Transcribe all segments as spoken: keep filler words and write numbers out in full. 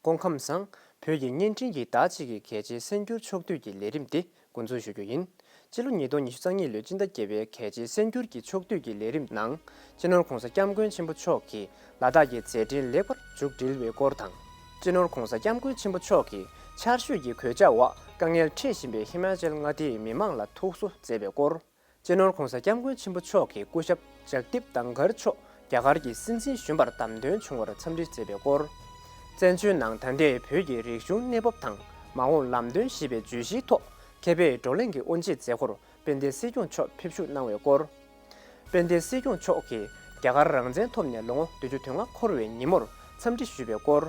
སྐུ་ཁམས་བཟང་། བོད་ཀྱི་བརྙན་འཕྲིན་གྱི་ཟླ་གཅིག་གི་གལ་ཆེའི་གསར་འགྱུར་ཕྱོགས་བསྡུས་ཀྱི་ལས་རིམ་འདི་འགོ་འཛུགས་ཞུ་རྒྱུ་ཡིན། སྤྱི་ལོ་ཉིས་སྟོང་ཉི་ཤུ་རྩ་གཉིས་ལོའི་སྤྱི་ཟླ་བརྒྱད་པའི་གལ་ཆེའི་གསར་འགྱུར་གྱི་ཕྱོགས་བསྡུས་ཀྱི་ལས་རིམ་ནང་། སྤྱི་ནོར་༧གོང་ས་༧སྐྱབས་མགོན་ཆེན་པོ་མཆོག་གིས་ལ་དྭགས་ཀྱི་མཛད་འཕྲིན་ལེགས་པར་མཇུག་སྒྲིལ་བའི་སྐོར་དང་། སྤྱི་ནོར་༧གོང་ས་༧སྐྱབས་མགོན་ཆེན་པོ་མཆོག་གིས་ཆར་ཞོད་ཀྱི་གོད་ཆག་འོག་དཀའ་ངལ་འཕྲད་བཞིན་པའི་ཧི་མ་ཅལ་མངའ་སྡེའི་མི་མང་ལ་ཐུགས་གསོ་མཛད་པའི་སྐོར། སྤྱི་ནོར་༧གོང་ས་༧སྐྱབས་མགོན་ཆེན་པོ་མཆོག་གི་སྐུ་ཞབས་ཇག་དིབ་དང་གར་མཆོག་རྒྱ་གར་གྱི་སྲིད་འཛིན་གཞོན་པར་བདམས་ཐོན་བྱུང་བར་འཚམས་འདྲི་མཛད་པའི་སྐོར། བཙན་བྱོལ་ནང་ད་ལྟའི་བོད་ཀྱི་རིག་གཞུང་གནས་བབ་དང་མ་འོངས་ལམ་སྟོན་ཞེས་པའི་བརྗོད་གཞིའི་ཐོག་མཁས་པའི་བགྲོ་གླེང་གི་དབུ་འབྱེད་མཛད་སྒོར་དཔལ་ལྡན་སྲིད་སྐྱོང་མཆོག་ཕེབས་ཞུགས་གནང་བའི་སྐོར། དཔལ་ལྡན་སྲིད་སྐྱོང་མཆོག་གིས་རྒྱ་གར་རང་བཙན་ཐོབ་ནས་ལོ་ངོ་བདུན་ཅུ་དོན་ལྔ་འཁོར་བའི་ཉིན་མོར་འཚམས་འདྲི་ཞུས་པའི་སྐོར།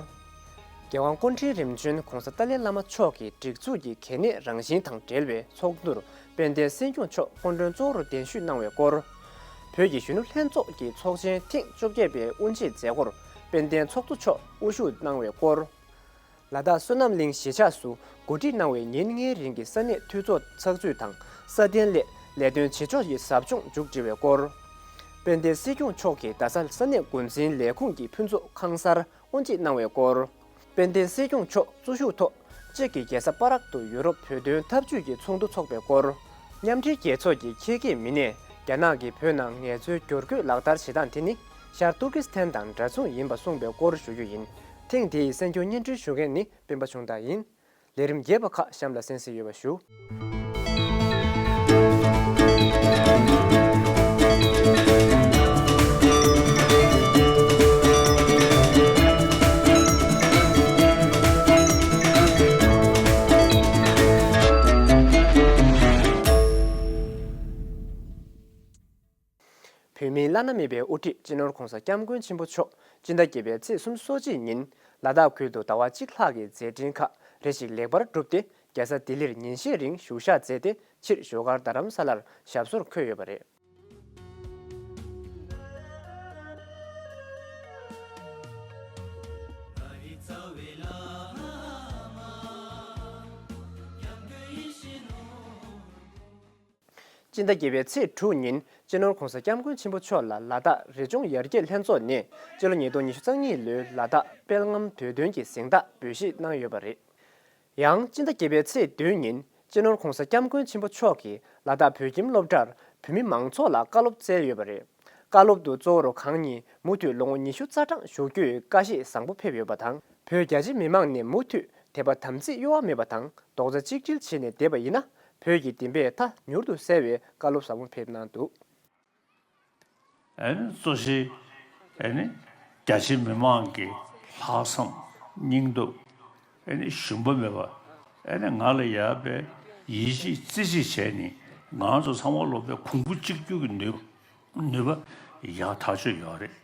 རྒྱལ་དབང་སྐུ་ཕྲེང་རིམ་བྱོན་༧གོང་ས་ཏཱ་ལའི་བླ་མ་མཆོག་གི་སྒྲིག་འཛུགས་ཀྱི་གལ་གནད་རང་བཞིན་དང་འབྲེལ་བའི་ཚོགས་འདུར་དཔལ་ལྡན་སྲིད་སྐྱོང་མཆོག་སྐུ་མགྲོན་གཙོ་བོར་གདན་ཞུས་གནང་བའི་སྐོར། བོད་ཀྱི་གཞོན་ནུ་ལྷན་ཚོགས་ཀྱི་ཚོགས་ཆེན་ཐེངས་བཅོ་བརྒྱད་པའི་དབུ་འབྱེད་མཛད་སྒོར་དཔལ་ལྡན་ཚོགས་གཙོ་མཆོག་དབུ་བཞུགས་གནང་བའི་སྐོར། ལ་དྭགས་བསོད་ནམས་གླིང་གཞིས་ཆགས་སུ་གོ་སྒྲིག་གནང་བའི་ཉིན་ལྔའི་རིང་གི་ས་གནས་འཐུས་ཚོགས་ཚགས་ཚུད་དང་སྲ་བརྟན་སླད་ལས་དོན་བྱེད་ཕྱོགས་ཀྱི་ཟབ་སྦྱོང་མཇུག་སྒྲིལ་བའི་སྐོར། དཔལ་ལྡན་སྲིད་སྐྱོང་མཆོག་གིས་རྡ་ས་ས་གནས་འགོ་འཛིན་ལས་ཁུངས་ཀྱི་ཕུན་ཚོགས་ཁང་གསར་དབུ་འབྱེད་གནང་བའི་སྐོར། དཔལ་ལྡན་སྲིད་སྐྱོང་མཆོག་གཙོ་བཞུགས་ཐོག་ཅེཀ་གི་རྒྱལ་ས་པ་རག་ཏུ་ཡུ་རོབ་བོད་དོན་འཐབ་ཇུས་ཀྱི་ཚོགས་འདུ་འཚོགས་པའི་སྐོར། མཉམ་འབྲེལ་རྒྱལ་ཚོགས་ཀྱི་ཁྱད་ཁྱད་མི་སྣས་རྒྱ་ནག་གིས་བོད་ནང་ངལ་རྩོལ་བསྒྱུར་བཀོད་ལག་བསྟར་བྱེད་སྟངས་དེ་ནི་ཤར་ཏུར་ཀི་སི་ཐན་དང་འདྲ་མཚུངས་ཡིན་པ་གསུངས་པའི་སྐོར་ཞུ་རྒྱུ་ཡིན། ཐེངས་འདིའི་གསར་འགྱུར་སྙན་སྒྲོན་ཞུ་མཁན་ནི་སྤེན་པ་ཆུང་བདག་ཡིན། ལས་རིམ་རྒྱས་པ་ཁག་གཤམ་ལ་གསན་གཟིགས་ཡོད་པ་ཞུ། བོད་མིའི་བླ་ན་མེད་པའི་དབུ་ཁྲིད་སྤྱི་ནོར་གོང་ས་སྐྱབས་མགོན་ཆེན་པོ་མཆོག་སྤྱི་ཟླ་བརྒྱད་པའི་ཚེས་སོ་གཅིག་ཉིན་ལ་དྭགས་ཁུལ་དུ་ཟླ་བ་གཅིག་ལྷག་གི་མཛད་འཕྲིན་ཁག་རེ་ཞིག་ལེགས་པར་གྲུབ་སྟེ། རྒྱལ་ས་ལྡི་ལིར་ཉིན་ཤས་རིང་བཞུགས་ཞག་མཛད་དེ། ཕྱིར་བཞུགས་སྒར་རྡ་རམ་ས་ལར་ཞབས་སོར་འཁོད་ཡོད་པ་རེད། སྤྱི་ཟླ་བརྒྱད་པའི་ཚེས་དྲུག་ཉིན་སྤྱི་ནོར་གོང་ས་སྐྱབས་མགོན་ཆེན་པོ་མཆོག་ལ་ལ་དྭགས་རི་ལྗོངས་ཡར་རྒྱས་ལྷན་ཚོགས་ནས་སྤྱི་ལོ་ཉིས་སྟོང་ཉི་ཤུ་རྩ་གཉིས་ལོའི་ལ་དྭགས་དཔལ་ལྔའམ་དུས་སྟོན་གྱི་གཟེངས་རྟགས་འབུལ་བཞེས་གནང་ཡོད་པ་རེད། ཡང་སྤྱི་ཟླ་བརྒྱད་པའི་ཚེས་བདུན་ཉིན་སྤྱི་ནོར་གོང་ས་སྐྱབས་མགོན་ཆེན་པོ་མཆོག་གིས་ལ་དྭགས་བོད་ཁྱིམ་སློབ་གྲྭར་བོད་མི་མང་ཚོགས་ལ་བཀའ་སློབ་སྩལ་ཡོད་པ་རེད། བཀའ་སློབ་ཏུ་གཙོ་བོར་གང་ཉིད་མུ་མཐུད་ལོ་ངོ་ཉི་ཤུ་རྩ་གྲངས་བཞུགས་རྒྱུའི་བཀའ་བཞེས་བཟང་པོ་ཕེབས་ཡོད་པ་དང་། བོད་རྒྱ་ཆེ་མི་མང་ནས་མུ་མཐུད་དད་པ་དམ་ཚིག་གཡོ་བ་མེད་པ་དང་རྡོག་རྩ་གཅིག་སྒྲིལ་བྱས་ནས་བསྡད་པ་ཡིན་ན། བོད་ཀྱི་བདེན་པའི་མཐའ་མྱུར་དུ་གསལ་བའི་བཀའ་སློབ་བཟང་པོ་ཕེབས་གནང་འདུག། ཨ་ནི་གཙོ་ཆེ་ཨ་ནི་རྒྱ་ཆེ་མི་མང་གི་ལྷག་བསམ་སྙིང་སྟོབས་ཨ་ནི་ཞུམ་པ་མེད་པ། ཨ་ནི་ང་ལ་ཡག་པའི་ཡིད་ཆེས་རྩིས་ཆེས་བྱས་ནས་ང་ཚོ་ཚང་མ་ལོ་པའི་གོང་བུ་གཅིག་གྱུར་གྱི་ནུས་ནུས་པ་ཡག་ཐག་ཆོད་ཡོད་རེད།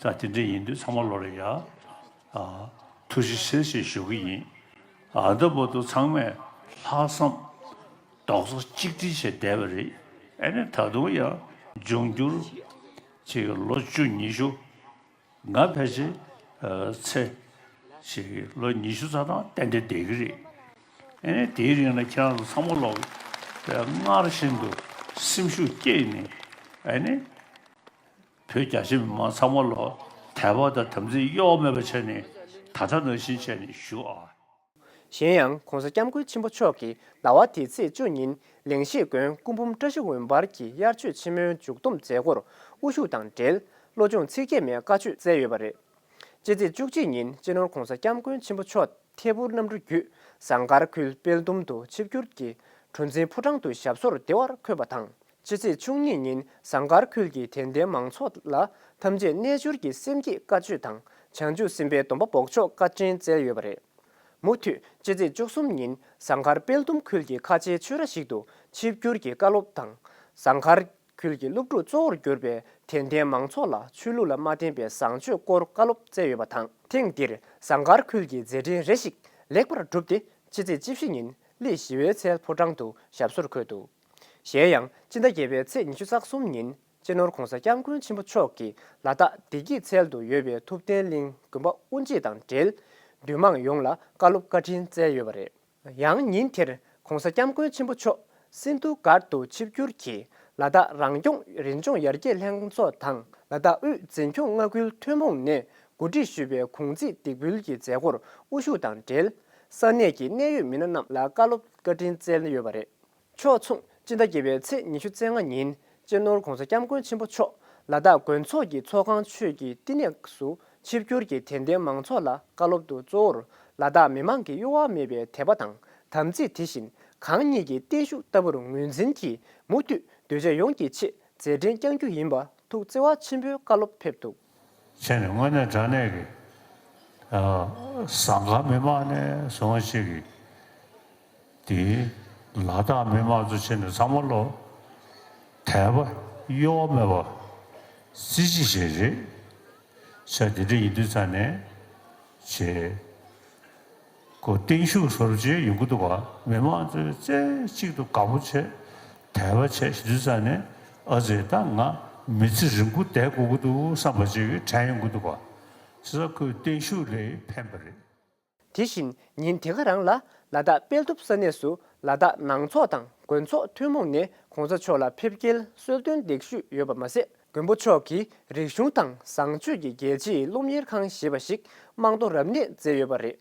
ད་དེ་འདྲ་ཡིན་དུས་ཚང་མ་ལོ་ལ་ཡག་ཨ་ཐུགས་རྗེ་ཆེ་ཞེས་ཞུ་གི་ཡིན། ཨ་ད་བར་དུ་ཚང་མས་ལྷག་བསམ་རྡོག་རྩ་གཅིག་སྒྲིལ་བྱས་བསྡད་པ་རེད། ཨ་ནི་ད་དུང་ཡང་འབྱུང་འགྱུར་ཅིག་ལོ་བཅུ་ཉི་ཤུ་ང་ཕལ་ཆེར་ཨ་ཚེ་ཞིག་ལོ་ཉི་ཤུ་རྩ་གྲངས་ཏན་ཏན་བསྡད་ཀྱི་རེད། ཨ་ནི་དེའི་རིང་ལ་ཁྱེད་རང་ཚོ་ཚང་མ་ལོག་སྔར་བཞིན་དུ་སེམས་ཤུགས་བསྐྱེད་ནས་ཨ་ནི་བོད་རྒྱ་ཆེ་མི་མང་ཚང་མ་ལོག་དད་པ་དང་དམ་ཚིག་གཡོ་བ་མེད་པ་བྱས་ནས་ད་ལྟ་ནང་བཞིན་བྱས་ནས་བཞུགས་ཨ། གཞན་ཡང་གོང་ས་སྐྱབས་མགོན་ཆེན་པོ་མཆོག་གིས་ཟླ་བ་འདིའི་ཚེས་བཅུ་ཉིན་ལེགས་བཤད་མགོན་སྐུ་འབུམ་བཀྲ་ཤིས་འོད་འབར་གྱི་དབྱར་ཆོས་ཆེན་མོའི་མཇུག་བསྡོམས་མཛད་སྒོར་དབུ་བཞུགས་དང་འབྲེལ་བློ་སྦྱོང་ཚིག་བརྒྱད་མའི་བཀའ་ཆོས་སྩལ་ཡོད་པ་རེད། སྤྱི་ཚེས་བཅུ་གཅིག་ཉིན་སྤྱི་ནོར་གོང་ས་སྐྱབས་མགོན་ཆེན་པོ་མཆོག་ཐད་འཕུར་གནམ་གྲུ་བརྒྱུད་ཟངས་དཀར་ཁུལ་དཔལ་ལྡུམ་དུ་ཆིབས་བསྒྱུར་གྱིས་གྲུ་འཛིན་ཕོ་བྲང་དུ་ཞབས་སོར་བདེ་བར་འཁོད་པ་དང་། ཕྱི་ཚེས་བཅུ་གཉིས་ཉིན་ཟངས་དཀར་ཁུལ་གྱི་དད་ལྡན་མང་ཚོགས་ལ་ཐམས་ཅད་རྣལ་འབྱོར་གྱི་སེམས་བསྐྱེད་བཀའ་ཆོས་དང་བྱང་ཆུབ་སེམས་དཔའི་སྡོམ་པ་འབོགས་ཆོག་བཀའ་དྲིན་སྩལ་ཡོད་པ་རེད། མུ་མཐུད་ཕྱི་ཚེས་བཅུ་གསུམ་ཉིན་ཟངས་དཀར་དཔལ་ལྡུམ་ཁུལ་གྱི་ཁ་ཆེའི་ཆོས་ར་ཞིག་ཏུ་ཆིབས་བསྒྱུར་གྱི་བཀའ་སློབ་དང་། ཟངས་དཀར་ཁུལ་གྱི་སློབ་ཕྲུག་གཙོ་བོར་གྱུར་པའི་དད་ལྡན་མང་ཚོགས་ལ་ཆོས་ལུགས་ལ་མ་བརྟེན་པའི་བཟང་སྤྱོད་སྐོར་བཀའ་སློབ་སྩལ་ཡོད་པ་དང་། ཐེངས་འདིར་ཟངས་དཀར་ཁུལ་གྱི་མཛད་འཕྲིན་རེ་ཞིག་ལེགས་པར་གྲུབ་སྟེ་ཕྱི་ཚེས་བཅུ་བཞི་ཉིན་གླེ་ཞི་བའི་ཚལ་ཕོ་བྲང་དུ་ཞབས་སོར་འཁོད་འདུག། གཞན་ཡང་སྤྱི་ཟླ་བརྒྱད་པའི་ཚེས་ཉི་ཤུ་རྩ་གསུམ་ཉིན་སྤྱི་ནོར་གོང་ས་སྐྱབས་མགོན་ཆེན་པོ་མཆོག་གིས་ལ་དྭགས་བདེ་སྐྱིད་ཚལ་དུ་ཡོད་པའི་ཐུབ་བསྟན་གླིང་དགོན་པ་དབུ་འབྱེད་དང་འབྲེལ་འདུས་མང་ཡོངས་ལ་བཀའ་སློབ་བཀའ་དྲིན་སྩལ་ཡོད་པ་རེད། ཡང་ཉིན་དེར་གོང་ས་སྐྱབས་མགོན་ཆེན་པོ་མཆོག་སིན་དྷུ་སྒར་དུ་ཆིབས་བསྒྱུར་གྱིས་ལ་དྭགས་རང་སྐྱོང་རི་ལྗོངས་ཡར་རྒྱས་ལྷན་ཚོགས་དང་ལ་དྭགས་དབུས་འཛིན་སྐྱོང་མངའ་ཁུལ་ཐུན་མོང་ནས་ གོ་སྒྲིག་ཞུས་པའི་གུང་ཚིགས་འདེགས་འབུལ་གྱི་མཛད་སྒོར་དབུ་བཞུགས་དང་འབྲེལ། ས་གནས་ཀྱི་གནད་ཡོད་མི་སྣ་རྣམས་ལ་བཀའ་སློབ་བཀའ་དྲིན་སྩལ་ཡོད་པ་རེད། ཕྱོགས་མཚུངས། སྤྱི་ཟླ་བརྒྱད་པའི་ཚེས་ཉི་ཤུ་རྩ་ལྔ་ཉིན། སྤྱི་ནོར་༧གོང་ས་༧སྐྱབས་མགོན་ཆེན་པོ་མཆོག་ལ་དྭགས་དགོན་ཚོགས་ཀྱི་ཚོགས་ཁང་ཆོས་ཀྱི་བསྟི་གནས་སུ་ཆིབས་བསྒྱུར་གྱིས་དད་ལྡན་མང་ཚོགས་ལ་བཀའ་སློབ་ཏུ་གཙོ་བོར་ལ་དྭགས་མི་མང་གི་གཡོ་བ་མེད་པའི་དད་པ་དང་དམ་ཚིག་དེ་བཞིན་གང་ཉིད་ཀྱི་བརྟན་བཞུགས་ལྟ་བུར་ངོས་འཛིན་གྱིས་མུ་མཐུད་གདུལ་བྱ་ཡོངས་ཀྱི་ཆེད་མཛད་འཕྲིན་བསྐྱང་རྒྱུ་ཡིན་པ་ཐུགས་བརྩེ་བ་ཆེན་པོས་བཀའ་སློབ་ཕེབས་འདུག། བྱས་ནས་དངོས་གནས་དྲང་གནས་ཀྱི་ཨ་ཟངས་དཀར་མི་མང་ནས་བཟུང་བ་ཞིག་གིས་དེ་ལ་དྭགས་མི་མང་ཚོ་བྱས་ནས་ཚང་མ་ལོ་དད་པ་གཡོ་བ་མེད་པ་རྩིས་གཅིག་བྱས་རེད། བྱས་དེ་འདྲ་ཡིན་དུས་ཙང་ནས་བྱས། ཁོ་བརྟན་བཞུགས་སོར་ཆེ་ཡོང་གི་འདུག་ག། མི་མང་ཚོས་རྩེ་གཅིག་ཏུ་དགའ་པོ་བྱས་དད་པ་བྱས་ཞུ་དུས་ཙང་ནས་ཨ་ཙི་ད་ང་མི་ཚེ་རིང་པོ་བསྡད་དགོས་ཀྱི་འདུག་བསམ་པ་ཅིག་དྲན་ཡོང་གི་འདུག་ག། བྱས་ཙང་ཁོས་བརྟན་བཞུགས་ལས་ཕན་པ་རེད། དེ་བཞིན་ཉིན་དེ་ག་རང་ལ་ལ་དྭགས་དཔལ་སྟོབས་ས་གནས་སུ་ལ་དྭགས་ནང་ཚོགས་དང་དགོན་ཚོགས་ཐུན་མོང་ནས་གོང་ས་མཆོག་ལ་ཕེབས་སྐྱེལ་གསོལ་སྟོན་འདེགས་ཞུས་ཡོད་པ་མ་ཟད། མགོན་པོ་མཆོག་གིས་རིག་གཞུང་དང་བཟང་སྤྱོད་ཀྱི་རྒྱལ་སྤྱིའི་སློབ་གཉེར་ཁང་ཞེས་པ་ཞིག་རྨང་རྡོ་རབ་གནས་མཛད་ཡོད་པ་རེད།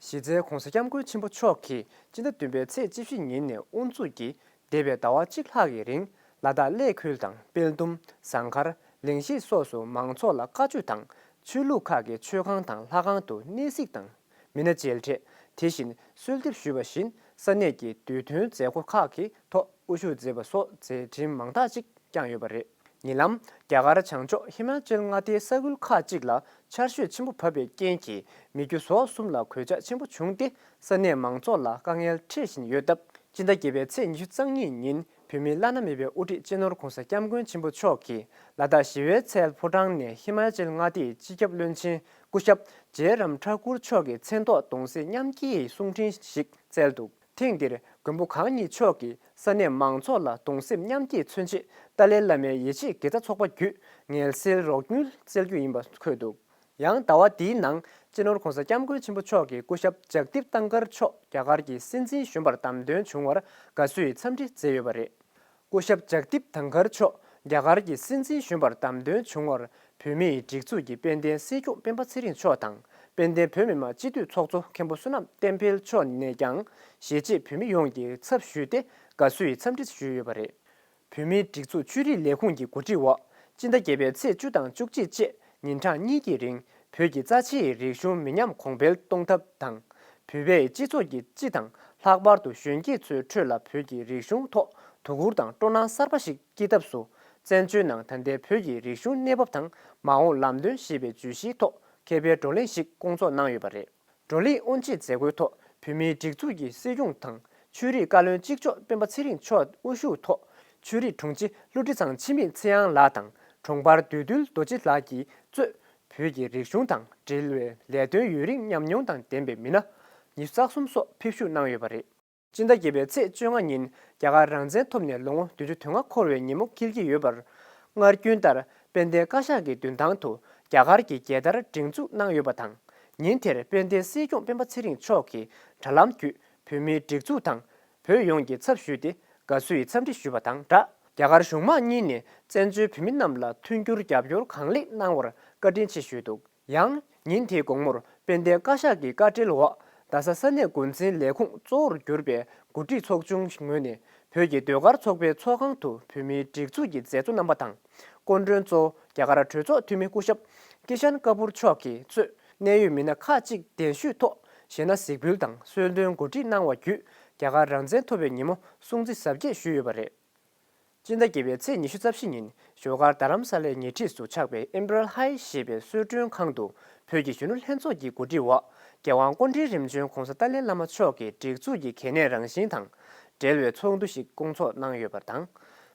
གཞི་རྩའི་༧གོང་ས་༧སྐྱབས་མགོན་ཆེན་པོ་མཆོག་གིས་སྤྱི་ཟླ་བདུན་པའི་ཚེས་བཅུ་བཞི་ཉིན་ནས་དབུ་འཛུགས་ཀྱིས་འདས་པའི་ཟླ་བ་གཅིག་ལྷག་གི་རིང་ལ་དྭགས་གླེ་ཁུལ་དང་དཔལ་ལྡུམ། ཟངས་དཀར། ལིང་ཤེད་སོགས་སུ་མང་ཚོགས་ལ་བཀའ་ཆོས་དང་ཆོས་ལུགས་ཁག་གི་མཆོད་ཁང་དང་ལྷ་ཁང་དུ་གནས་གཟིགས་དང་མི་སྣ་མཇལ་འཕྲད། དེ་བཞིན་གསོལ་འདེབས་ཞུས་པ་བཞིན་ས་གནས་ཀྱི་དུས་སྟོན་མཛད་སྒོ་ཁག་གི་ཐོག་དབུ་བཞུགས་མཛད་པ་སོགས་མཛད་འཕྲིན་མང་དག་ཅིག་བསྐྱངས་ཡོད་པ་རེད། ཉེ་ལམ་རྒྱ་གར་བྱང་ཕྱོགས་ཧི་མ་ཅལ་མངའ་སྡེའི་ས་ཁུལ་ཁག་ཅིག་ལ་ཆར་ཞོད་ཆེན་པོ་བབས་པའི་རྐྱེན་གྱིས་མི་རྒྱུ་ཟོག་གསུམ་ལ་གོད་ཆག་ཆེན་པོ་བྱུང་སྟེ་ས་གནས་མང་ཚོགས་ལ་དཀའ་ངལ་འཕྲད་བཞིན་ཡོད་སྟབས། སྤྱི་ཟླ་བརྒྱད་པའི་ཚེས་ཉི་ཤུ་རྩ་གཉིས་ཉིན་བོད་མིའི་བླ་ན་མེད་པའི་དབུ་ཁྲིད་སྤྱི་ནོར་༧གོང་ས་༧སྐྱབས་མགོན་ཆེན་པོ་མཆོག་གིས་ལ་དྭགས་ཞི་བའི་ཚལ་ཕོ་བྲང་ནས་ཧི་མ་ཅལ་མངའ་སྡེའི་སྤྱི་ཁྱབ་བློན་ཆེན་སྐུ་ཞབས་ཇེ་རམ་ཐཱ་ཀུར་མཆོག་གི་མཚན་ཐོག་གདུང་སེམས་མཉམ་སྐྱེད་གསུང་འཕྲིན་ཞིག་བསྩལ་འདུག། ཐེངས་འདིར་མགོན་པོ་གང་ཉིད་མཆོག་གིས་ས་གནས་མང་ཚོགས་ལ་གདུང་སེམས་མཉམ་སྐྱེད་མཚོན་ཆེད་ཏཱ་ལའི་བླ་མའི་ཡིད་ཆེས་དགེ་རྩ་ཚོགས་པ་བརྒྱུད་ངལ་སེལ་རོགས་དངུལ་སྩལ་རྒྱུ་ཡིན་པ་འཁོད་འདུག། ཡང་ཟླ་བ་འདིའི་ནང་སྤྱི་ནོར་༧གོང་ས་༧སྐྱབས་མགོན་ཆེན་པོ་མཆོག་གི་སྐུ་ཞབས་ཇག་དིབ་ཏང་དཀར་མཆོག་རྒྱ་གར་གྱི་སྲིད་འཛིན་གཞོན་པར་བདམས་ཐོན་བྱུང་བར་དགའ་བསུའི་འཚམས་འདྲི་མཛད་ཡོད་པ་རེད། སྐུ་ཞབས་ཇག་དིབ་ཏང་དཀར་མཆོག་རྒྱ་གར་གྱི་སྲིད་འཛིན་གཞོན་པར་བདམས་ཐོན་བྱུང་བར་བོད་མིའི་སྒྲིག་འཛུགས་ཀྱི་དཔལ་ལྡན་སྲིད་སྐྱོང་སྤེན་པ་ཚེ་རིང་མཆོག་དང་དཔལ་ལྡན་བོད་མི་མང་སྤྱི་འཐུས་ཚོགས་གཙོ་མཁན་པོ་བསོད་ནམས་བསྟན་འཕེལ་མཆོག་ནས་ཀྱང་གཞིས་བྱེས་བོད་མི་ཡོངས་ཀྱི་ཚབ་ཞུས་ཏེ་དགའ་བསུའི་འཚམས་འདྲི་ཞུས་ཡོད་པ་རེད། བོད་མིའི་སྒྲིག་འཛུགས་ཆོས་རིག་ལས་ཁུངས་ཀྱི་གོ་སྒྲིག་འོག་སྤྱི་ཟླ་བརྒྱད་པའི་ཚེས་བཅུ་དང་བཅུ་གཅིག་བཅས་ཉིན་གྲངས་གཉིས་ཀྱི་རིང་བོད་ཀྱི་རྩ་ཆེའི་རིག་གཞུང་མི་ཉམས་གོང་འཕེལ་གཏོང་ཐབས་དང་། བོད་པའི་སྤྱི་ཚོགས་ཀྱི་སྤྱི་དང་ལྷག་པར་དུ་གཞོན་སྐྱེས་ཚོའི་ཁྲོད་ལ་བོད་ཀྱི་རིག་གཞུང་ཐོག་དོ་ཁུར་དང་སྤྲོ་སྣང་གསར་པ་ཞིག་སྐྱེད་ཐབས་སུ། བཙན་བྱོལ་ནང་ད་ལྟའི་བོད་ཀྱི་རིག་གཞུང་གནས་བབ་དང་མ་འོངས་ལམ་སྟོན་ཞེས་པའི་བརྗོད་གཞིའི་ཐོག་མཁས་པའི་བགྲོ་གླེང་ཞིག་བསྐོང་ཚོགས་གནང་ཡོད་པ་རེད། བགྲོ་གླེང་དབུ་འབྱེད་མཛད་སྒོའི་ཐོག་བོད་མིའི་སྒྲིག་འཛུགས་ཀྱི་སྲིད་སྐྱོང་དང་ཆོས་རིག་བཀའ་བློན་གཅིག་ལྕོགས་སྤེན་པ་ཚེ་རིང་མཆོག་དབུ་བཞུགས་ཐོག་ཆོས་རིག་དྲུང་ཆེ་བློ་གྲོས་ཚང་འཆི་མེད་ཚེ་དབྱངས་ལགས་དང་དྲུང་འཕར་བདུད་འདུལ་རྡོ་རྗེ་ལགས་ཀྱིས་གཙོས་བོད་ཀྱི་རིག་གཞུང་དང་འབྲེལ་བའི་ལས་དོན་ཡུན་རིང་ཉམས་མྱོང་དང་ལྡན་པའི་མི་སྣ་ཉི་ཤུ་རྩ་གསུམ་སོགས་ཕེབས་བཞུགས་གནང་ཡོད་པ་རེད། སྤྱི་ཟླ་བརྒྱད་པའི་ཚེས་བཅོ་ལྔ་ཉིན་རྒྱ་གར་རང་བཙན་ཐོབ་ནས་ལོ་ངོ་བདུན་ཅུ་དོན་ལྔ་འཁོར་བའི་ཉིན་མོ་འཁེལ་གྱི་ཡོད་པར། སྔར་རྒྱུན་ལྟར་དཔལ་ལྡན་བཀའ་ཤག་གི་མདུན་ཐང་དུ་རྒྱ་གར་གྱི་རྒྱལ་དར་སྒྲེང་འཛུགས་གནང་ཡོད་པ་དང་། ཉིན་དེར་དཔལ་ལྡན་སྲིད་སྐྱོང་སྤེན་པ་ཚེ་རིང་མཆོག་གིས་དྲ་ལམ་བརྒྱུད་བོད་མིའི་སྒྲིག་འཛུགས་དང་བོད་ཡོངས་ཀྱི་ཚབ་ཞུས་ཏེ་དགའ་བསུའི་འཚམས་འདྲི་ཞུས་པ་དང་སྦྲགས། རྒྱ་གར་གཞུང་མང་གཉིས་ནས་བཙན་བྱོལ་བོད་མི་རྣམས་ལ་མཐུན་འགྱུར་རྒྱབ་སྐྱོར་གང་ལེགས་གནང་བར་བཀའ་དྲིན་ཆེ་ཞུས་འདུག། ཡང་། ཉིན་དེའི་དགོང་མོར་དཔལ་ལྡན་བཀའ་ཤག་གི་བཀའ་འཁྲོལ་འོག་རྡ་ས་ས་གནས་འགོ་འཛིན་ལས་ཁུངས་གཙོ་བོར་གྱུར་པའི་འགོ་ཁྲིད་ཚོགས་ཆུང་ངོས་ནས་བོད་ཀྱི་ཟློས་གར་ཚོགས་པའི་ཚོགས་ཁང་དུ་བོད་མིའི་སྒྲིག་འཛུགས་ཀྱི་མཛད་གཙོ་རྣམ་པ་དང་། སྐུ་མགྲོན་གཙོ་བོ་རྒྱ་གར་གྲོས་ཚོགས་འཐུས་མི་སྐུ་ཞབས་ཀི་ཤན་ཀ་པུར་མཆོག་གིས་གཙོས་གནད་ཡོད་མི་སྣ་ཁག་ཅིག་གདན་ཞུས་ཐོག་གཞས་སྣ་གཟིགས་འབུལ་དང་གསོལ་སྟོན་གོ་སྒྲིག་གནང་བ་བརྒྱུད་རྒྱ་གར་རང་བཙན་ཐོབ་པའི་ཉིན་མོ་སྲུང་བརྩི་གཟབ་རྒྱས་ཞུས་ཡོད་པ་རེད། སྤྱི་ཟླ་བརྒྱད་པའི་ཚེས་ཉི་ཤུ་རྩ་བཞི་ཉིན་ཞོགས་ཀར་རྡ་རམ་ས་ལའི་ཉེ་འཁྲིས་སུ་ཆགས་པའི་ཨེམ་པེ་རལ་ཧའི་ཞེས་པའི་གསོལ་མགྲོན་ཁང་དུ་བོད་ཀྱི་གཞོན་ནུ་ལྷན་ཚོགས་ཀྱི་གོ་སྒྲིག་འོག་རྒྱལ་དབང་སྐུ་ཕྲེང་རིམ་བྱོན་༧གོང་ས་ཏཱ་ལའི་བླ་མ་མཆོག་གི་སྒྲིག་འཛུགས་ཀྱི་གལ་གནད་རང་བཞིན་དང་འབྲེལ་བའི་ཚོགས་འདུ་ཞིག་བསྐོང་ཚོགས་གནང་ཡོད་པ་དང་།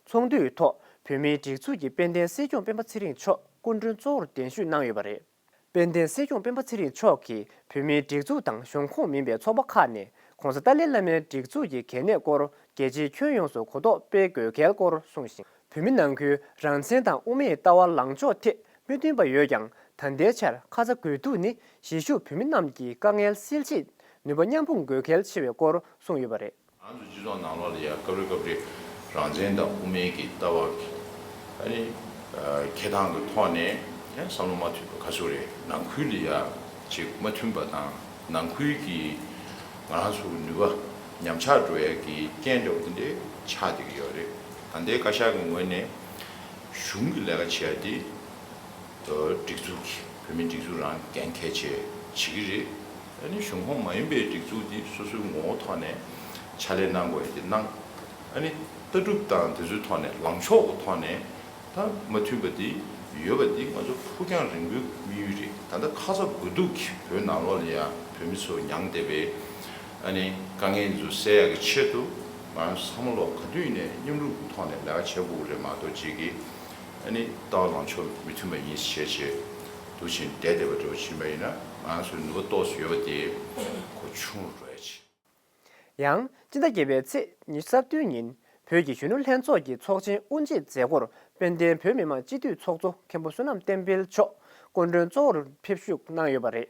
ཚོགས་འདུའི་ཐོག་བོད་མིའི་སྒྲིག་འཛུགས་ཀྱི་དཔལ་ལྡན་སྲིད་སྐྱོང་སྤེན་པ་ཚེ་རིང་མཆོག་སྐུ་མགྲོན་གཙོ་བོར་གདན་ཞུས་གནང་ཡོད་པ་རེད། དཔལ་ལྡན་སྲིད་སྐྱོང་སྤེན་པ་ཚེ་རིང་མཆོག་གིས་བོད་མིའི་སྒྲིག་འཛུགས་དང་གཞུང་ཁོངས་མིན་པའི་ཚོགས་པ་ཁག་ནས་༧གོང་ས་ཏཱ་ལའི་བླ་མའི་སྒྲིག་འཛུགས་ཀྱི་གལ་གནད་སྐོར་རྒྱལ་སྤྱིའི་ཁྱོན་ཡོངས་སུ་གོ་རྟོགས་སྤེལ་དགོས་གལ་སྐོར་གསུངས་ཤིང་། བོད་མི་ནང་ཁུལ་རང་བཙན་དང་དབུ་མའི་ལྟ་བ་ལངས་ཕྱོགས་ཐད་མོས་མཐུན་པ་ཡོད་ཀྱང་ད་ལྟའི་ཆར་ཁ་ཚ་དགོས་གཏུགས་ནི་གཞིས་བཞུགས་བོད་མི་རྣམས་ཀྱི་དཀའ་ངལ་སེལ་ཆེད་ནུས་པ་མཉམ་སྤུངས་དགོས་གལ་ཆེ་བའི་སྐོར་གསུངས་ཡོད་པ་རེད། ང་ཚོ་སྤྱི་ཚོགས་ནང་ལོགས་ལ་ཡ་སྐབས་རེ་སྐབས་རེ་རང་བཙན་དང་དབུ་མའི་གི་ལྟ་བ་གི་ཨ་ནི་ཨ་འཁྱེར་སྟངས་ཀྱི་ཐོག་ནས་ བསམ་བློ་མ་མཐུན་པ་ག་ཚོད་རེད། ནང་ཁུལ་ལ་ཡ་ཅིག་མ་མཐུན་པ་དང་ནང་ཁུལ་གྱི་ང་རང་ཚོ་ནུས་པ་ཉམས་ཆག་འགྲོ་ཡ་གི་རྐྱེན་འདྲ་བོ་དེ་འདྲའི་ཆགས་བསྡད་ཀྱི་ཡོད་རེད། ད་ལྟའི་བཀའ་ཤག་གི་ངོས་ནས་གཞུང་གི་ལས་ཀ་བྱེད་ཡ་དེ་སྒྲིག་འཛུགས་ཀྱི་བོད་མིའི་སྒྲིག་འཛུགས་རང་འགན་འཁྱེར་བྱས་བྱེད་ཀྱི་རེད། ཨ་ནི་གཞུང་ཁོངས་མ་ཡིན་པའི་སྒྲིག་འཛུགས་འདི་སོ་སོའི་ངོ་བོ་ཐོག་ནས་ཕྱག་ལས་གནང་དགོས་ཡ་དེ་གནང་། ཨ་ནི་ལྟ་གྲུབ་དང་དེ་ཚོའི་ཐོག་ནས་ལངས་ཕྱོགས་ཀྱི་ཐོག་ནས་ད་མ་མཐུན་པ་འདི་ཡོད་པ་འདི་ང་ཚོ་ཕུགས་རྒྱང་རིང་པོའི་དམིགས་ཡུལ་རེད། ད་ལྟ་ཁ་ཚ་དགོས་གཏུགས་ཀྱིས་བོད་ནང་ལོགས་ལ་ཡང་བོད་མི་ཚོ་མྱངས་བསྡད་པའི་ཨ་ནི་དཀའ་ངལ་ཚོ་སེལ་ཡག་གི་ཆེད་དུ་ང་རང་ཚང་མ་ལོག་ག་དུས་ཡིན་ནའི་མཉམ་རུབ་ཀྱི་ཐོག་ནས་ལས་ཀ་བྱེད་དགོས་ཀྱི་རེད་མ་གཏོགས་ཅིག་གིས་ཨ་ནི་ལྟ་བ་ལངས་ཕྱོགས་མི་མཐུན་པ་ཡིན་ཞེས་བྱས་འདུག་ཕྱིན་བསྡད་བསྡད་པ་འདྲ་བོ་ཕྱིན་པ་ཡིན་ན་ང་རང་ཚོའི་ནུས་པ་ཏོག་ཙམ་ཡོད་པ་དེ་གོ་ཆུང་རུ་འགྲོ་ཡ་ཆེ། ཡང་སྤྱི་ཟླ་བརྒྱད་པའི་ཚེས་ཉི་ཤུ་རྩ་བདུན་ཉིན་བོད་ཀྱི་གཞོན་ནུ་ལྷན་ཚོགས་ཀྱི་ཚོགས་ཆེན་དབུ་འབྱེད་མཛད་སྒོར་དཔལ་ལྡན་བོད་མི་མང་སྤྱི་འཐུས་ཚོགས་གཙོ་མཁན་པོ་བསོད་ནམས་བསྟན་འཕེལ་མཆོག་སྐུ་མགྲོན་གཙོ་བོར་ཕེབས་ཞུགས་གནང་ཡོད་པ་རེད།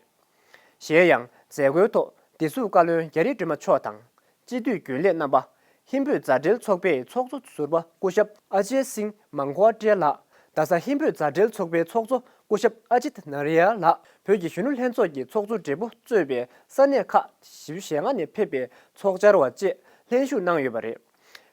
གཞན་ཡང་མཛད་སྒོའི་ཐོག་བདེ་སྲུང་བཀའ་བློན་རྒྱ་རི་སྒྲོལ་མ་མཆོག་དང་། སྤྱི་འཐུས་རྒྱུན་ལས་རྣམ་པ། ཧིན་བོད་མཛའ་འབྲེལ་ཚོགས་པའི་ཚོགས་གཙོ་ཟུར་པ་སྐུ་ཞབས་ཨ་ཇེ་སིང་མང་ཀོ་ཏྲེ་ལགས། རྡ་ས་ཧིན་བོད་མཛའ་འབྲེལ་ཚོགས་པའི་ཚོགས་གཙོ་སྐུ་ཞབས་ཨ་ཇིད་ནཱ་རི་ཡ་ལགས། བོད་ཀྱི་གཞོན་ནུ་ལྷན་ཚོགས་ཀྱི་ཚོགས་གཙོ་སྦྲེལ་པོ་གཙོས་པའི་ས་གནས་ཁག་བཞི་བཅུ་ཞེ་ལྔ་ནས་ཕེབས་པའི་ཚོགས་བཅར་བ་བཅས་ལྷན་ཞུགས་གནང་ཡོད་པ་རེད།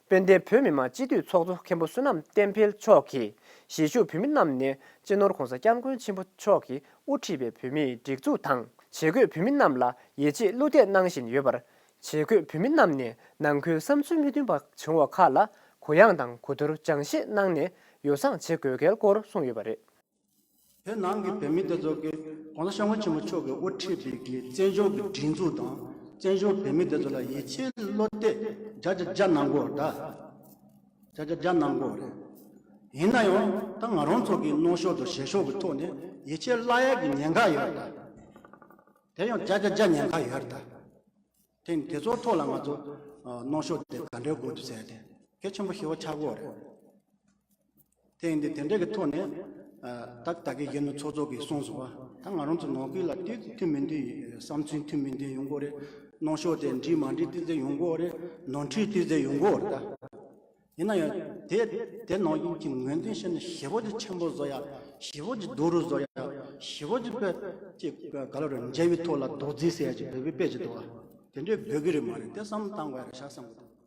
དཔལ་ལྡན་བོད་མི་མང་སྤྱི་འཐུས་ཚོགས་གཙོ་མཁན་པོ་བསོད་ནམས་བསྟན་འཕེལ་མཆོག་གིས་གཞིས་བཞུགས་བོད་མི་རྣམས་ནས་སྤྱི་ནོར་༸གོང་ས་༸སྐྱབས་མགོན་ཆེན་པོ་མཆོག་གིས་དབུ་ཁྲིད་པའི་བོད་མིའི་སྒྲིག་འཛུགས་དང་བྱེད་སྒོས་བོད་མི་རྣམས་ལ་ཡིད་ཆེས་བློ་གཏད་གནང་བཞིན་ཡོད་པར། བྱེད་སྒོས་བོད་མི་རྣམས་ནས་ནང་ཁུལ་བསམ་ཚུལ་མི་མཐུན་པ་བྱུང་བ་ཁག་ལ་གུ་ཡངས་དང་གོ་བསྡུར་སྦྱང་བཤད་གནང་ནས་ཡོ་བསྲང་བྱེད་དགོས་གལ་སྐོར་གསུངས་ཡོད་པ་རེད། བོད་ནང་གི་བོད་མི་དེ་ཚོ་གིས་༸གོང་ས་༸སྐྱབས་མགོན་ཆེན་པོ་མཆོག་གིས་དབུ་ཁྲིད་པའི་གི་བཙན་བྱོལ་གྱི་སྒྲིག་འཛུགས་དང་བཙན་བྱོལ་བོད་མི་དེ་ཚོ་ལ་ཡིད་ཆེས་བློ་གཏད་བརྒྱ་ཆ་བརྒྱ་གནང་དགོས་རེད་ད། བརྒྱ་ཆ་བརྒྱ་གནང་དགོས་རེད། ཡིན་ན་ཡང་ད་ང་རང་ཚོ་གི་གནོན་ཤོག་དང་བཞེས་ཤོག་གི་ཐོག་ནས་ཡིད་ཆེས་བརླག་ཡག་གི་ཉེན་ཁ་ཡོད་རེད་ད། དེ་ཡང་བརྒྱ་ཆ་བརྒྱ་ཉེན་ཁ་ཡོད་རེད་ད། དེ་དེ་ཚོའི་ཐོག་ལ་ང་ཚོ་ཨ་གནོན་ཤོག་དེ་ག་འདྲའི་དགོས་འདུག་ཟེར་ཏེ་གལ་ཆེན་པོ་ཞེ་པོ་ཆགས་ཀྱི་ཡོད་རེད། དེ་ཡིན་དུས་དེ་འདྲའི་གི་ཐོག་ནས་ཨ་ད་ད་གི་གཞོན་ནུ་ཚོགས་གཙོ་གིས་གསུངས་སོང་བ། ད་ང་རང་ཚོ་ནང་ཁུལ་ལ་དེ་མཐུན་མི་མཐུན་བསམ་ཚུལ་མཐུན་མི་མཐུན་ཡོང་གི་ཡོད་རེད། གནོན་ཤོག་དེ་འགྲིག་མ་འགྲིག་དེ་ཚོ་ཡོང་གི་ཡོད་རེད། ནོར་འཁྲུལ་དེ་ཚོ་ཡོང་གི་ཡོད་རེད་ད། ཡིན་ན་ཡང་དེ་དེ་ནང་བཞིན་གྱི་ངོས་འཛིན་བྱས་ནས་ཞེ་པོ་ཅིག་ཆེན་པོ་བཟོ་ཡ། ཞེ་པོ་ཅིག་སྡུག་རུ་བཟོ་ཡ། ཞེ་པོ་ཅིག་དཔེ་ཅིག་ག་ལ་རུ་འཇལ་བའི་ཐོག་ལ་རྡོག་རྫིས་ཟེར་ཡ་ཅིག་བོད་པའི་དཔེ་ཅིག་འདུག་བ། དེ་འདྲའི་དགོས་ཀྱི་རེད་མ་རེད། དེ་བསམ་བློ་བཏང་དགོས་ཡ་རེད་ཤག་བསམ་གྱི་འདུག་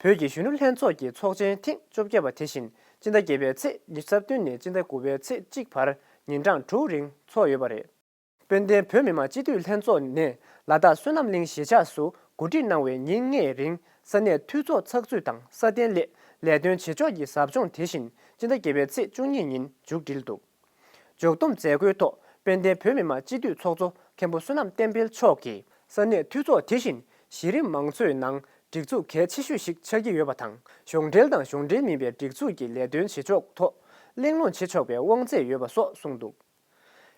བོད་ཀྱི་གཞོན་ནུ་ལྷན་ཚོགས་ཀྱི་ཚོགས་ཆེན་ཐེངས་བཅོ་བརྒྱད་པ་དེ་བཞིན་སྤྱི་ཟླ་བརྒྱད་པའི་ཚེས་ཉི་ཤུ་རྩ་བདུན་ནས་སྤྱི་ཟླ་དགུ་པའི་ཚེས་གཅིག་བར་ཉིན་གྲངས་དྲུག་རིང་འཚོགས་ཡོད་པ་རེད། དཔལ་ལྡན་བོད་མི་མང་སྤྱི་འཐུས་ལྷན་ཚོགས་ནས་ལ་དྭགས་བསོད་ནམས་གླིང་གཞིས་ཆགས་སུ་གོ་སྒྲིག་གནང་བའི་ཉིན་ལྔའི་རིང་ས་གནས་འཐུས་ཚོགས་ཚགས་ཚུད་དང་སྲ་བརྟན་སླད་ལས་དོན་བྱེད་ཕྱོགས་ཀྱི་ཟབ་སྦྱོང་དེ་བཞིན་སྤྱི་ཟླ་བརྒྱད་པའི་ཚེས་བཅུ་གཉིས་ཉིན་མཇུག་སྒྲིལ་འདུག་མཇུག་བསྡོམས་མཛད་སྒོའི་ཐོག་དཔལ་ལྡན་བོད་མི་མང་སྤྱི་འཐུས་ཚོགས་གཙོ་མཁན་པོ་བསོད་ནམས་བསྟན་འཕེལ་མཆོག་གིས་ས་གནས་འཐུས་ཚོགས་དེ་བཞིན་གཞི་རིམ་མང་གཙོའི་ནང་སྒྲིག་འཛུགས་གལ་ཆེ་ཤོས་ཤིག་ཆགས་ཀྱི་ཡོད་པ་དང་གཞུང་འབྲེལ་དང་གཞུང་འབྲེལ་མིན་པའི་སྒྲིག་འཛུགས་ཀྱི་ལས་དོན་བྱེད་ཕྱོགས་ཐོག་གླེང་སློང་བྱེད་ཆོག་པའི་དབང་ཚད་ཡོད་པ་སོགས་གསུངས་འདུག་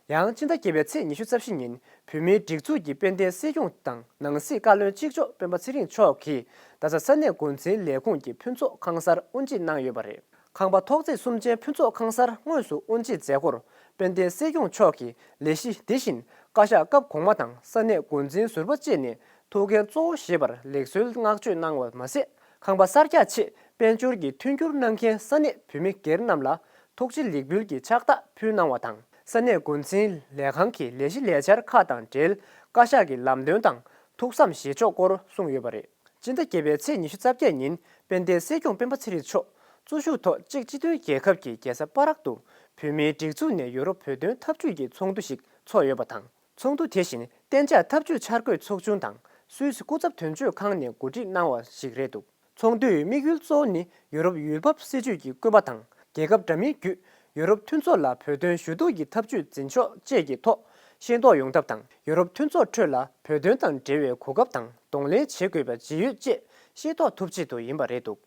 ཡང་སྤྱི་ཟླ་བརྒྱད་པའི་ཚེས་ཉི་ཤུ་རྩ་བཞི་ཉིན་བོད་མིའི་སྒྲིག་འཛུགས་ཀྱི་དཔལ་ལྡན་སྲིད་སྐྱོང་དང་ནང་སྲིད་བཀའ་བློན་གཅིག་ལྕོགས་སྤེན་པ་ཚེ་རིང་མཆོག་གིས་རྡ་ས་ས་གནས་འགོ་འཛིན་ལས་ཁུངས་ཀྱི་ཕུན་ཚོགས་ཁང་གསར་དབུ་འབྱེད་གནང་ཡོད་པ་རེད། ཁང་པ་ཐོག་བརྩེགས་གསུམ་ཅན་ཕུན་ཚོགས་ཁང་གསར་དངོས་སུ་དབུ་འབྱེད་མཛད་སྒོར་དཔལ་ལྡན་སྲིད་སྐྱོང་མཆོག་གིས་ལས་གཞི་འདི་བཞིན་བཀའ་ཤག་སྐབས་གོང་མ་དང་ས་གནས་འགོ་འཛིན་ཟུར་པ་བཅས་ནས་ཐུགས་འགན་གཙོ་བོ་བཞེས་པར་ལེགས་གསོལ་བསྔགས་བརྗོད་གནང་བ་མ་ཟད། ཁང་པ་གསར་རྒྱག་ཆེད་དཔལ་འབྱོར་གྱི་མཐུན་འགྱུར་གནང་མཁན་ས་གནས་བོད་མི་སྒེར་རྣམས་ལ་ཐུགས་རྗེ་ལེགས་འབུལ་གྱི་ཕྱག་རྟགས་ཕུལ་གནང་བ་དང་། ས་གནས་འགོ་འཛིན་ལས་ཁང་གི་ལས་གཞི་ལས་འཆར་ཁག་དང་འབྲེལ་བཀའ་ཤག་གི་ལམ་སྟོན་དང་ཐུགས་བསམ་བཞེས་ཕྱོགས་སྐོར་གསུངས་ཡོད་པ་རེད། སྤྱི་ཟླ་བརྒྱད་པའི་ཚེས་ཉི་ཤུ་རྩ་བརྒྱད་ཉིན་དཔལ་ལྡན་སྲིད་སྐྱོང་སྤེན་པ་ཚེ་རིང་མཆོག་གཙོ་བཞུགས་ཐོག་གཅིག་སྤྱི་མཐུན་རྒྱལ་ཁབ་ཀྱི་རྒྱལ་ས་པ་རག་ཏུ་བོད་མིའི་སྒྲིག་འཛུགས་ནས་ཡུ་རོབ་བོད་དོན་འཐབ་ཇུས་ཀྱི་ཚོགས་འདུ་ཞིག་འཚོགས་ཡོད་པ་དང་། ཚོགས་འདུ་དེ་བཞིན་གཏན་འཇགས་འཐབ་ཇུས་འཆར་འགོད་ཚོགས་ཆུང་དང་སུད་སི་སྐུ་ཚབ་དོན་གཅོད་ཁང་ནས་གོ་སྒྲིག་གནང་བ་ཞིག་རེད་འདུག་ཚོགས་འདུའི་དམིགས་ཡུལ་གཙོ་བོ་ནི་ཡུ་རོབ་ཡུལ་བབ་སྲིད་ཇུས་ཀྱི་བཀོད་པ་དང་རྒྱལ་ཁབ་འདྲ་མིན་བརྒྱུད་ཡུ་རོབ་མཐུན་ཚོགས་ལ་བོད་དོན་ཞུ་གཏུག་གི་ཐབས་ཇུས་འཛིན་ཕྱོགས་བཅས་ཀྱི་ཐོག་ཤེས་རྟོགས་ཡོང་ཐབས་དང་ཡུ་རོབ་མཐུན་ཚོགས་ཁྲོད་ལ་བོད་དོན་དང་འབྲེལ་བའི་གོ་སྐབས་དང་གདོང་ལེན་བྱེད་དགོས་པའི་ཇི་ཡོད་བཅས་ཤེས་རྟོགས་ཐུབ་ཆེད་དུ་ཡིན་པ་རེད་འདུག་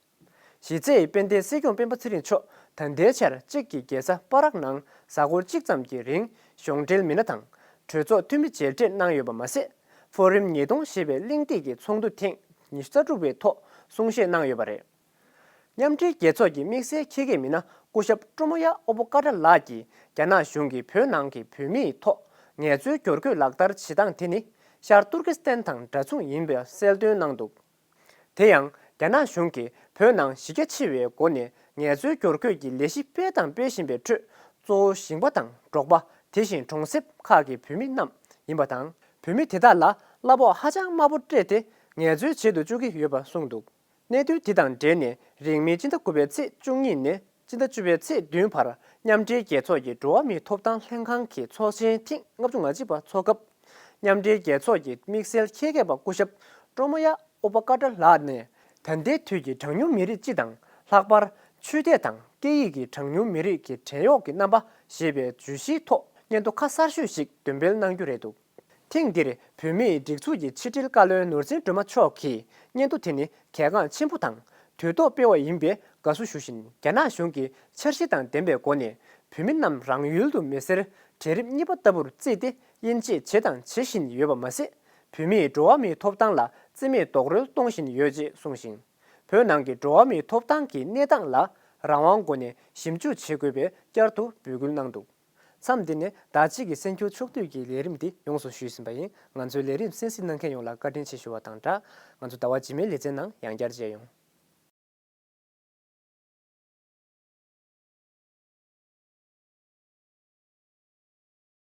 གཞི་རྩའི་དཔལ་ལྡན་སྲིད་སྐྱོང་སྤེན་པ་ཚེ་རིང་མཆོག་ད་ལྟའི་ཆར་ཅེཀ་གི་རྒྱལ་ས་པ་རག་ནང་གཟའ་འཁོར་གཅིག་ཙམ་གྱི་རིང་གཞུང་འབྲེལ་མི་སྣ་དང་གྲོས་ཚོགས་འཐུས་མི་མཇལ་འཕྲད་གནང་ཡོད་པ་མ་ཟད། ཕོ་རིམ་ཉིས་སྟོང་ཞེས་པའི་གླེང་སྟེགས་ཀྱི་ཚོགས་འདུ་ཐེངས་ཉི་ཤུ་རྩ་དྲུག་པའི་ཐོག་གསུང་བཤད་གནང་ཡོད་པ་རེད། མཉམ་འབྲེལ་རྒྱལ་ཚོགས་ཀྱི་དམིགས་བསལ་ཁྱད་ཀྱི་མི་སྣ་སྐུ་ཞབས་ཀྲོ་མོ་ཡ་ཨོ་པོ་ཀ་ཏྲ་ལགས་ཀྱིས་རྒྱ་ནག་གཞུང་གིས་བོད་ནང་གི་བོད་མིའི་ཐོག་ངལ་རྩོལ་སྒྱུར་བཀོད་ལག་བསྟར་བྱེད་སྟངས་དེ་ནི་ཤར་ཏུར་ཀི་སི་ཐན་དང་འདྲ་མཚུངས་ཡིན་པ་གསལ་སྟོན་གནང་འདུག་དེ་ཡང་རྒྱ་ནག་གཞུང་གིས་བོད་ནང་གཞི་རྒྱ་ཆེ་བའི་སྒོ་ནས་ངལ་རྩོལ་སྒྱུར་བཀོད་ཀྱི་ལས་གཞི་སྤེལ་དང་སྤེལ་བཞིན་པའི་ཁྲོད་ གཙོ་བོ་ཞིང་པ་དང་འབྲོག་པ། དེ་བཞིན་གྲོང་གསེབ་ཁག་གི་བུད་མེད་རྣམས་ཡིན་པ་དང་། བུད་མེད་དེ་དག་ལ་གླ་ཕོགས་ཧ་ཅང་དམའ་པོ་སྤྲད་དེ་ངལ་རྩོལ་བྱེད་དུ་བཅུག་གི་ཡོད་པ་གསུངས་འདུག་གནས་ཚུལ་དེ་དང་འབྲེལ་ནས་རིང་མིན་སྤྱི་ཟླ་དགུ་པའི་ཚེས་བཅུ་གཉིས་ནས་སྤྱི་ཟླ་བཅུ་པའི་ཚེས་བདུན་བར་མཉམ་འབྲེལ་རྒྱལ་ཚོགས་ཀྱི་འགྲོ་བ་མིའི་ཐོབ་ཐང་ལྷན་ཁང་གི་ཚོགས་ཆེན་ཐེངས་ལྔ་བཅུ་ང་གཅིག་པ་འཚོགས་སྐབས། མཉམ་འབྲེལ་རྒྱལ་ཚོགས་ཀྱི་དམིགས་བསལ་ཁྱད་མཁས་པ་སྐུ་ཞབས་ཀྲོ་མོ་ཡ་ཨོ་པ་ཀ་ཏྲ་ལགས་ནས། ད་ལྟའི་དུས་ཀྱི་གྲངས་ཉུང་མི་རིགས་སྤྱི་དང་། ལྷག་པར་ཆོས་དད་དང་སྐད་ཡིག་གི་གྲངས་ཉུང་མི་རིགས་ཀྱི་བྲན་གཡོག་གི་རྣམ་པ་ཞེས་པའི་བརྗོད་གཞིའི་ཐོག་སྙན་ཐོ་ཁ་གསར་ཤོས་ཤིག་འདོན་སྤེལ་གནང་རྒྱུ་རེད་འདུག་ཐེངས་འདིར་བུད་མེད་སྒྲིག་འཛུགས་ཀྱི་ཕྱི་དྲིལ་བཀའ་བློན་ནོར་འཛིན་སྒྲོལ་མ་མཆོག་གིས། སྙན་ཐོ་དེ་ནི་གལ་འགངས་ཆེན་པོ་དང་དུས་ཐོག་སྤེལ་བ་ཡིན་པས་དགའ་བསུ་ཞུ་བཞིན། རྒྱ་ནག་གཞུང་གིས་འཆར་གཞི་དང་ལྡན་པའི་སྒོ་ནས་བུད་མེད་རྣམས་རང་ཡུལ་དུ་མི་སེར་གྲལ་རིམ་གཉིས་པ་ལྟ་བུར་བརྩིས་ཏེ་དབྱེ་འབྱེད་བྱས་དང་བྱེད་བཞིན་ཡོད་པ་མ་ཟད། བུད་མེད་འགྲོ་བ་མིའི་ཐོབ་ཐང་ལ་བརྩི་མེད་རྡོག་རོལ་གཏོང་བཞིན་ཡོད་ཅེས་གསུངས་ཤིང་། བོད་ནང་གི་འགྲོ་བ་མིའི་ཐོབ་ཐང་གི་གནས་སྟངས་ལ་རང་དབང་སྒོ་ནས་ཞིབ་འཇུག་བྱེད་དགོས་པའི་བསྐྱར་དུ་འབོད་སྐུལ་གནང་འདུག་མཚམས་འདི་ནས་ཟླ་གཅིག་གི་སེམས་འགུལ་ཕྱོགས་བསྡུས་ཀྱི་ལས་རིམ་འདི་ཡོངས་སུ་ཞུས་ཟིན་པ་ཡིན། ང་ཚོའི་ལས་རིམ་གསན་གཟིགས་གནང་མཁན་ཡོངས་ལ་བཀའ་དྲིན་ཆེ་ཞུ་བ་དང་སྦྲགས། ང་ཚོ་ཟླ་བ་རྗེས་མའི་ལེ་ཚན་ནང་ཡང་བསྐྱར་མཇལ་ཡོང་།